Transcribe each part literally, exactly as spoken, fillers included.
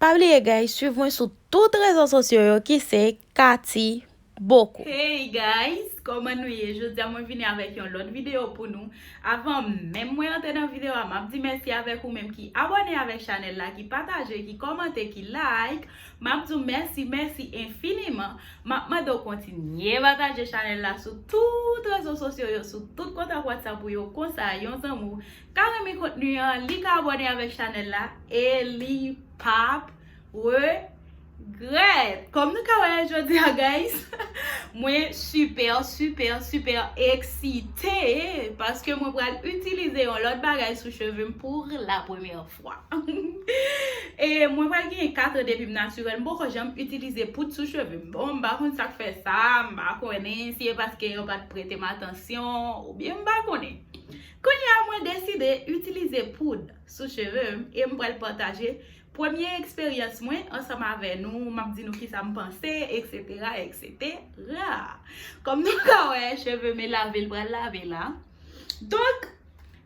Pa bliye, guys, swiv mwen sou tout rezo sosyo yo ki se Cathy Boko. Hey guys, kòman nou ye? Jodi a mwen vini avèk yon lòt videyo pou nou. Avan menm mwen antre nan videyo a, m ap di mèsi avèk ou menm ki abòne avèk chanèl la, ki pataje, ki kòmante, ki like. M ap di w mèsi, mèsi enfiniman. M ap mande w kontinye pataje chanèl la sou tout rezo sosyo yo, sou tout kontak WhatsApp ou yo, konsa yon zanmi w ka renmen kontni an, li ka abòne avèk chanèl la e li p ap regrèt. Kòm nou ka wè jodi a, guys, mwen super, super, super eksite paske mwen pral itilize yon lòt bagay sou cheve m pou la premyè fwa. E mwen pral genyen kat an depi m natirèl, m poko janm itilize poud sou cheve m. Bon, m pa konn sa k fè sa, m pa konnen si e paske yo pa t prete m atansyon oubyen m pa konnen. Kounye a mwen deside itilize poud sou cheve m e m pral pataje premye eksperyans mwen ansanm avè nou, m ap di nou kisa m panse, etsetera, etsetera. Kòm nou ka wè, cheve m e lave, l pral lave la. Donk,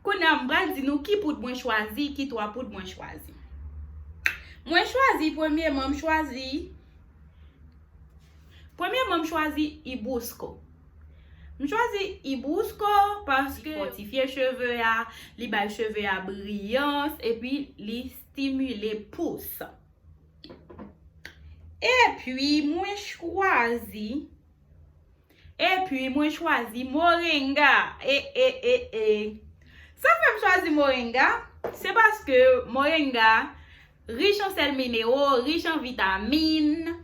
kounye a m pral di nou ki poud mwen chwazi, ki twa poud mwen chwazi. Mwen chwazi, premyeman, m chwazi Premyeman, m chwazi Ibusco. M chwazi Ibusco paske li fòtifye cheve a, li bay cheve a briyans, epi li stimile pous. Epi, mwen chwazi, epi mwen chwazi Moringa. E, e, e, e. Sa fè m chwazi Moringa, se paske Moringa rich an sèl minero, rich an vitamin,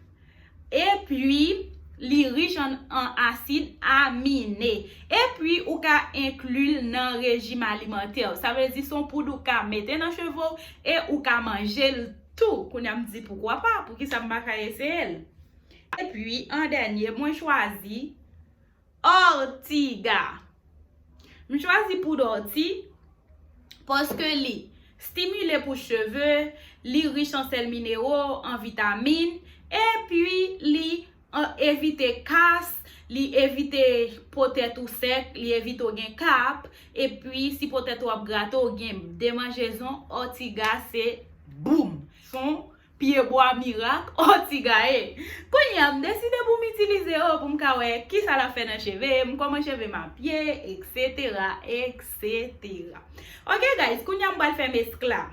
epi li rich an, an asid amine. Epi ou ka enkli l nan rejim alimantè w. Sa vle di se yon poud ou ka mete nan cheve w e ou ka manje l tou. Kounye a m di poukwa pa, poukisa m pa ka eseye l? Epi, an dènye, mwen chwazi Ortiga. M chwazi poud òti paske li stimile pous cheve, li rich an sèl minero, an vitamin, epi li an, evite kas, li evite po tèt ou sèk, li evite w gen kap, epi si po tèt ou ap grate w, gen demanjezon, Ortiga se boum! Se yon pyebwa mirak, Ortiga ye. Kounye a, m deside pou m itilize yo, pou m ka wè kisa l ap fè nan cheve m, kòman cheve m ap ye, etsetera, etsetera. Ok, guys, kounye a m pral fè mesk la.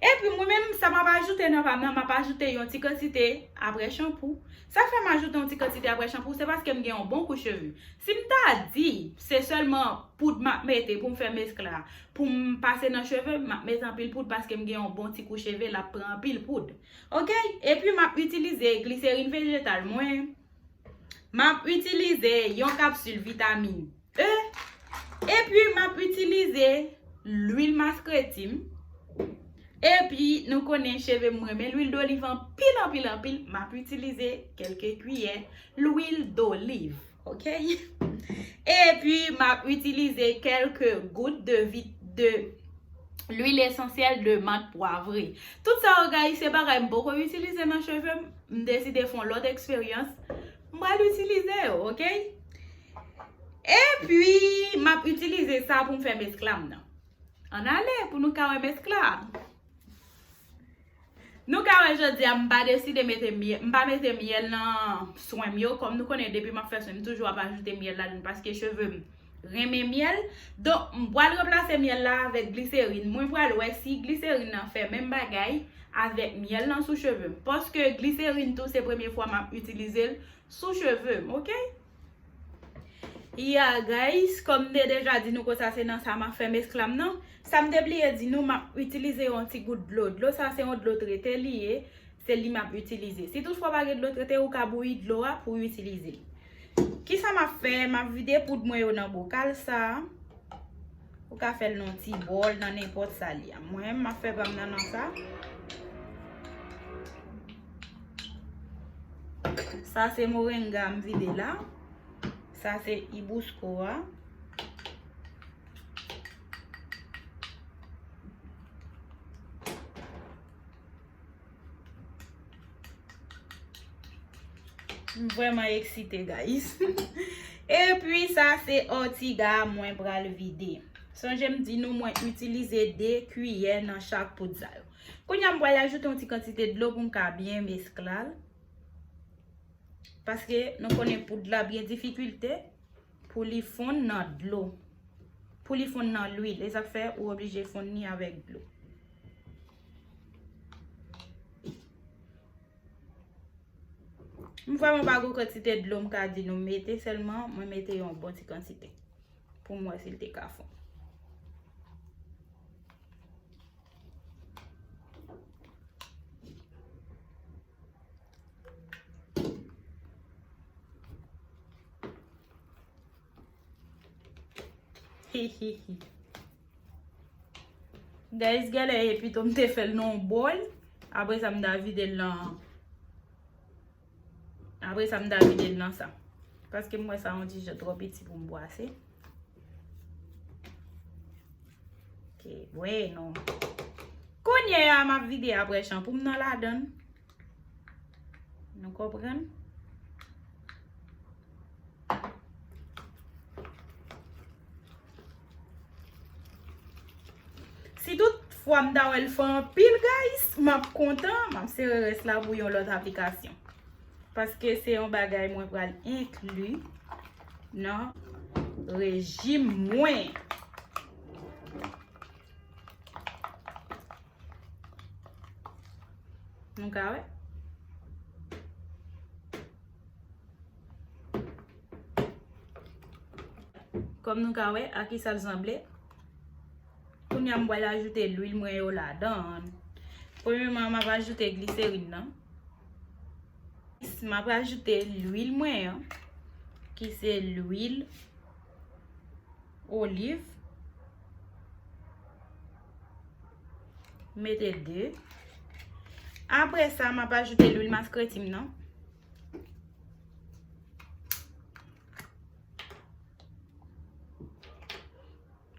Epi mwen menm, sa m ap ajoute nan pa m nan, m ap ajoute yon ti kantite apre chanpou. Sa k fè m ajoute yon ti kantite apre chanpou, se paske m gen yon bon kou cheve. Si m ta di se sèlman poud m ap mete pou m fè mesk la, pou m pase nan cheve m, m ap mete anpil poud paske m gen yon bon ti kou cheve, l ap pran anpil poud. Ok? Epi m ap itilize gliserin vejetal mwen. M ap itilize yon kapsil vitamin E. Epi m ap itilize lwil maskreti m. Epi nou konnen cheve m renmen lwil doliv anpil, anpil, anpil. M ap itilize kèlke kiyè lwil doliv. Ok? Epi m ap itilize kèlke gout de vit, de lwil esansyèl de mant pwavre. Tout sa yo, guys, se bagay m poko itilize nan cheve m. M deside fè yon lòt eksperyans. M pral itilize yo, ok? Epi, m ap itilize sa pou m fè mesk la m nan. Ann ale pou nou ka wè mesk la. Nou ka wè jodi a, m pa deside mete myè-, m pa mete myèl nan swen m yo. Kòm nou konnen, depi m ap fè swen, m toujou ap ajoute myèl ladann paske cheve m renmen myèl. Donk, m pral ranplase myèl la avèk gliserin. Mwen pral wè si gliserin nan fè menm bagay avèk myèl nan sou cheve m. Paske gliserin tou, se premye fwa m ap itilize l sou cheve m, ok? Ya, guys, kòm m te deja di nou konsa, se nan sa m ap fè mesk la m nan. Sa m te bliye di nou, m ap itilize yon ti gout dlo. Dlo sa, se yon dlo trete li ye. Se li m ap itilize. Si toutfwa pa gen dlo trete, ou ka bouyi dlo a pou w itilize. Kisa m ap fè? M ap vide poud mwen yo nan bokal sa. Ou ka fè l nan ti bòl, nan nenpòt sa li a. Mwen, m ap fè pa m nan, nan sa. Sa se moringa m vide la. Sa se ibusco a. M vrèman eksite, guys. Epi sa se òtiga mwen pral vide. Sonje m di nou mwen itilize de kiyè nan chak poud sa yo. Kounye a m pral ajoute yon ti kantite dlo pou m ka byen meskle l. Paske nou konnen poud la gen difikilte pou li fonn nan dlo. Pou li fonn nan lwil. E sa k fè ou oblije fonn li avèk dlo. M vrèman pa gon kantite dlo m ka di nou mete, sèlman mwen mete yon bon ti kantite pou m wè si l te ka fonn. Hi, hi, hi. Guys, genlè e pito m te fè l nan yon bòl. Apre sa, m ta vide l nan, apre sa, m ta vide l nan sa. Paske m wè sa yon ti jan twò piti pou m bwase. Ok, bueno. Kounye a, m ap vide apre chan pou m nan ladan l. Nou konprann? Si tout fwa m ta wè l fè anpil, guys, m ap kontan, m ap sere rès la pou yon lòt aplikasyon. Paske se yon bagay mwen pral enkli nan rejim mwen. Nou ka wè? Kòm nou ka wè, a kisa l sanble? Kounye a, m pral ajoute lwil mwen yo ladan l. Premyèman, m ap ajoute gliserin nan. M ap ajoute lwil mwen an, ki se lwil oliv. Mete de. Apre sa, m ap ajoute lwil maskreti m nan.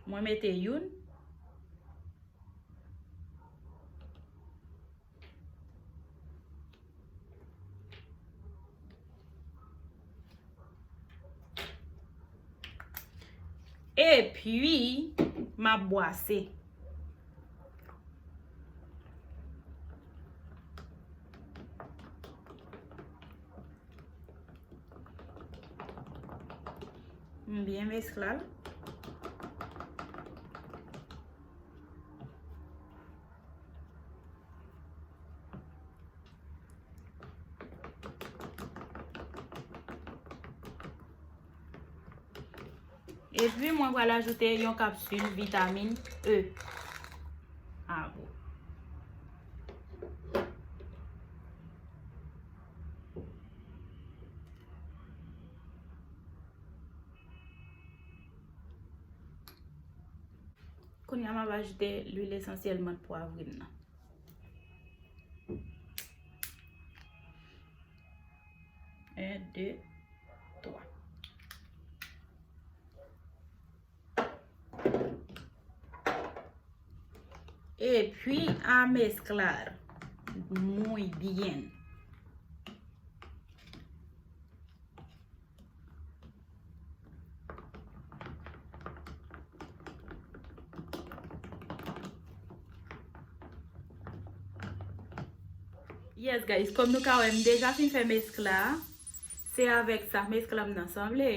Mwen mete youn. Epi, m ap bwase. M byen meskle l. Epi, mwen pral ajoute yon kapsil vitamin E. Abo. Kounye a, m ap ajoute lwil esansyèl mant pwavre m nan. En, de, twa. Epi, a mezclar muy bien. Yes, guys, kòm nou ka wè, m deja fin fè mezcla. Se avèk sa mezcla m nan sanble.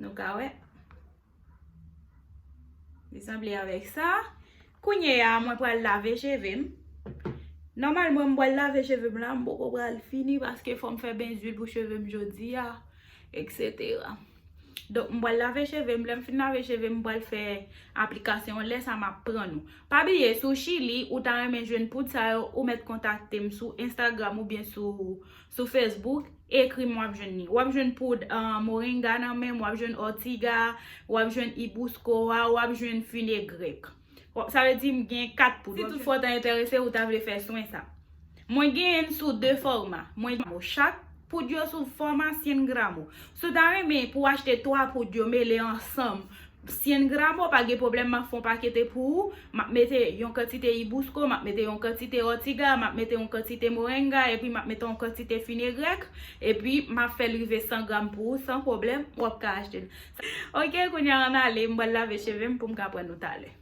Nou ka wè. Li sanble avèk sa. Kounye a, mwen pral lave cheve m. Nòmalman, mwen pral lave cheve m la, m poko pral fini paske fò m fè ben zwil pou cheve m jodi a, et cetera. Donk, mwen pral lave cheve m. Lè m fin lave cheve m, mwen pral fè aplikasyon. Lè sa, m ap pran nou. Pa bliye, si w Chili, ou ta renmen jwenn poud sa yo, ou mèt kontakte m sou Instagram oubyen sou, sou Facebook. Ekri m, w ap jwenn li. W ap jwenn poud, ah, moringa nan men m, w ap jwenn ortiga, w ap jwenn hibisco a, w ap jwenn fenugrec. W ap, sa vle di m gen kat poud. Si tout fwa w ta enterese, ou ta vle fè swen sa. Mwen genyen l sou de fòma. Mwen, chak poud yo sou fòma cien gramo. Si w ta renmen pou w achte twa poud yo mele ansanm, cien gramo, pa gen pwoblèm, m ap fè yon pakete pou ou. M ap mete yon kantite hibisco, m ap mete yon kantite ortiga, m ap mete yon kantite moringa, epi m ap mete yon kantite fenugrec, epi m ap fè l rive san gram pou ou, san pwoblèm, w ap ka achte l. Ok, kounye a ann ale, m pral lave cheve m pou m ka pran nou talè.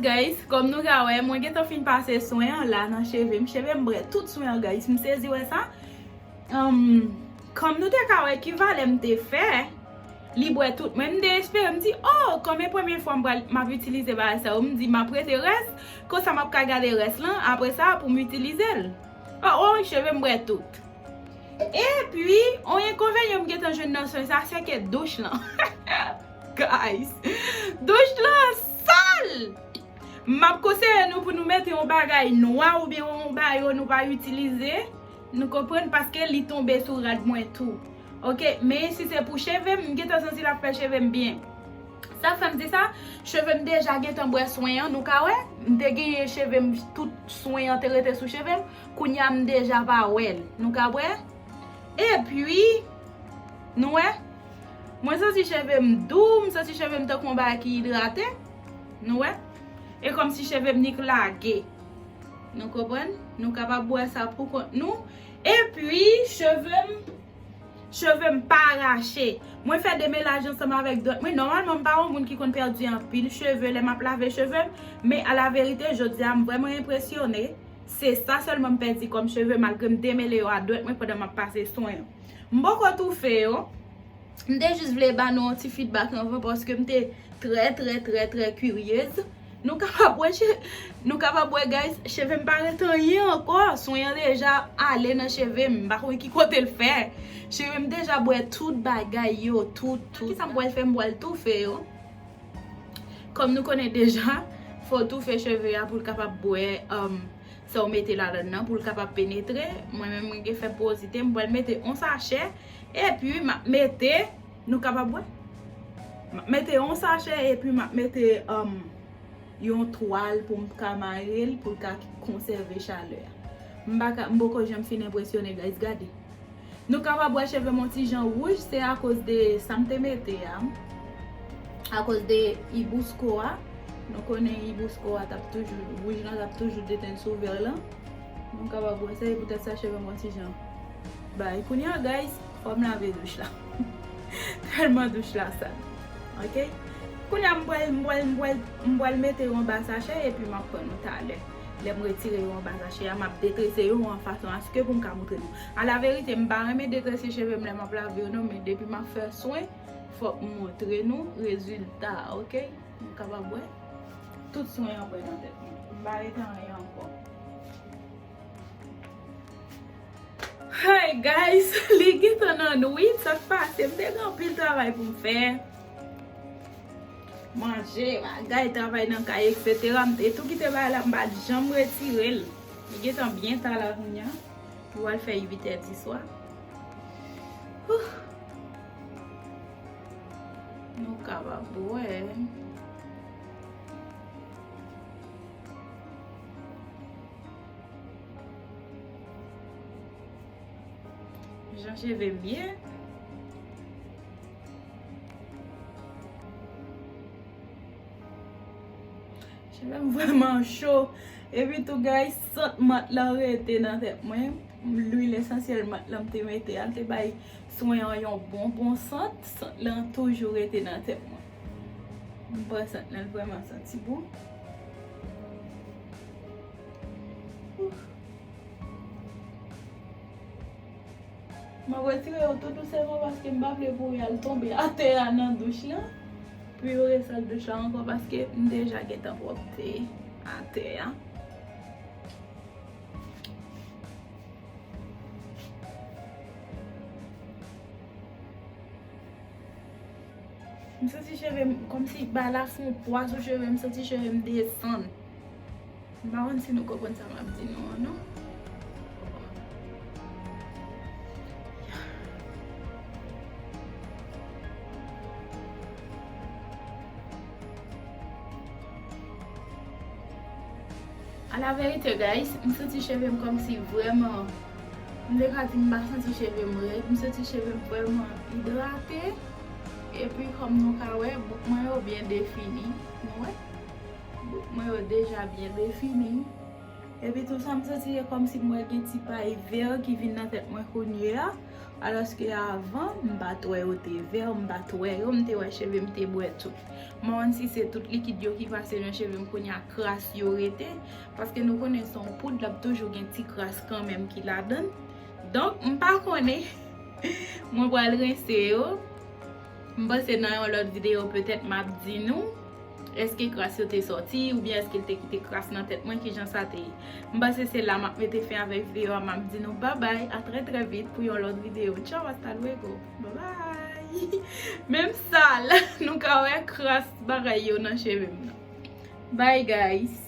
Guys, kòm nou ka wè, mwen gentan fin pase swen an la nan cheve m. Cheve m bwè tout swen an, guys. M sezi wè sa. Um, kòm nou te ka wè ki valè m te fè, li bwè tout. Mwen, m te espere, m di, oh, kòm e premye fwa m pral, m ap itilize bagay sa yo, m di, m ap rete rès, konsa m ap ka gade rès lan, apre sa, pou m itilize l. Oh, oh, cheve m bwè tout. Epi, yon enkonvenyan m gentan jwenn nan swen sa, se ke douch lan. Guys, douch lan sal! M ap konseye nou pou nou mete yon bagay nwa oubyen yon bagay nou pa itilize. Nou konprann? Paske li tonbe sou rad mwen tou. Oke, men si se pou cheve m, m gentan santi l ap fè cheve m byen. Sa k fè m di sa, cheve m deja gentan bwè swen an, nou ka wè. M te genyen cheve m, tout swen an te rete sou cheve m. Kounye a m deja pa wè l. Nou ka wè? Epi, nou wè? Mwen santi cheve m dou, m santi cheve m tankou yon bagay ki idrate. Nou wè? E kòmsi cheve m nik lage. Nou konprann? Nou kapab wè sa pou kont nou. Epi, cheve m, cheve m pa rache. Mwen fè demelaj ansanm avèk dwèt mwen. Nòmalman, m pa yon moun ki konn pèdi anpil cheve lè m ap lave cheve m. Men alaverite, jodi a, m vrèman enpresyone. Se sa sèlman m pèdi kòm cheve, malgre m demele yo a dwèt mwen pandan m ap pase swen an. M poko toufe yo. M te jis vle ba nou yon ti feedback anvan, paske m te trè, trè, trè, trè kiryez. Nou kapab wè, che-, nou kapab wè, guys, cheve m pa ret anyen ankò. Swen an deja ale nan cheve m. M pa konn ki kote l fè. Cheve m deja bwè tout bagay yo, tout, tout. Kisa m pral fè? M pral toufe yo. Kòm nou konnen deja, fò w toufe cheve a pou l kapab bwè, um, sa w mete ladan l nan, pou l kapab penetre. Mwen menm, mwen gen fè pozite, m pral mete yon sachè, epi m ap mete, nou kapab wè? M ap mete yon sachè, epi m ap mete, um, yon twal pou m ka mare l, pou l ka konsève chalè a. M pa ka, m poko janm fin enpresyone, guys, gade. Nou kapab wè cheve m yon ti jan wouj, se akoz de sa m te mete a. Akoz de Ibusco a. Nou konnen Ibusco a t ap toujou, wouj lan t ap toujou detenn sou vè lan. Nou kapab wè sa, e poutèt sa cheve m yon ti jan bay. Kounye a, guys, fò m lave douch la. Tèlman douch la sal. Oke? Kounye a, m pral, m pral, m pral, m pral mete yo anba sachè, epi m ap pran nou talè. Lè m retire yo anba sachè a, m ap detrese yo an fason aske pou m ka montre nou. Alaverite, m pa renmen detrese cheve m lè m ap lave yo non, men depi m ap fè swen, fòk m montre nou rezilta a, oke? Nou kapab wè. Tout swen an bwè nan tèt mwen. M pa rete anyen ankò. Hey guys, li gentan nan nwit, sa k pase? M te gen anpil travay pou m fè. Manje, bagay, travay nan kay, et cetera. M te tou kite bagay la, m pa t janm retire l. Li gentan byen ta la kounye a. Pou al fè uit è di swa. Huh. Nou kapab wè. Jan cheve m ye. Cheve m vrèman cho. Epi tou, guys, sant mant lan rete nan tèt mwen. Lwil esansyèl mant lan m te mete a, l te bay swen an yon bon, bon sant. Sant lan toujou rete nan tèt mwen. M pran sant lan, l vrèman santi bon. Ouf. M ap retire yo tou dousèman paske m pa vle pou y al tonbe atè a nan douch lan. Pou yo resal douch la ankò paske m deja gentan pwòpte atè a. M santi cheve m kòmsi bagay la fè yon pwa sou cheve m, m santi cheve m desann. M pa konn si nou konprann sa m ap di nou an, non. Alaverite, guys, m santi cheve m kòmsi vrèman, m te ka di m pa santi cheve m rèd, m santi cheve m vrèman idrate. Epi, kòm nou ka wè, bouk mwen yo byen defini. Nou wè? Bouk mwen yo deja byen defini. Epi tou sa m santi e kòmsi m wè gen ti pay vè ki vin nan tèt mwen kounye a. Alòske avan, m pa t wè yo te vè, m pa t wè yo, m te wè cheve m te bwè tou. M pa konn si se tout likid yo ki pase nan cheve m kounye a kras yo rete, paske nou konnen se yon poud, l ap toujou gen ti kras kanmenm ki ladan l. Donk, m pa konnen. Mwen pral rense yo. M panse nan yon lòt videyo, petèt m ap di nou èske kras yo te sòti oubyen èske l te kite kras nan tèt mwen, kijan sa te ye. M panse se la m ap mete fen avèk videyo a, m ap di nou babay, a trè trè vit pou yon lòt videyo. Tchaw, hasta luego. Babay. Menm sa la, nou ka wè kras bagay yo nan cheve m nan. Bye guys.